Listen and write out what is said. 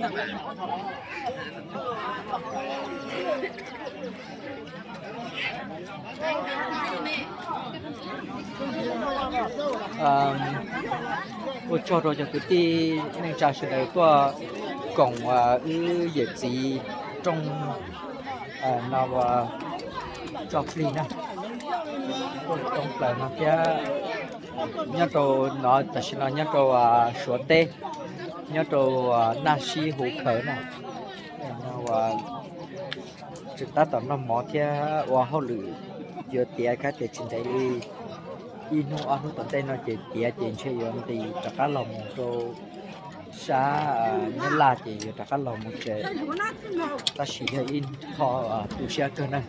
Ua tsaug rau cov kwv tij neej tsa sawv daws tuaj koom wb yawm txiv rooj no ua tso plig na, tuaj coob plaws no thiab. Nyob rau no tam sim no nyob rau Suav teb, nyob rau Naj Sib Hu Khawv na. Tseem tab tom noj mov thiab ua hauj lwm yuav tiav kab tias tsis ntev li ib hnub ob hnub tom ntej no ces tiav ces ntshe yuav nqis rov qab los mus rau sab Nyab Laj ces yuav rov qab los mus tsev. Tab sis yog ib qho tu siab kawg na.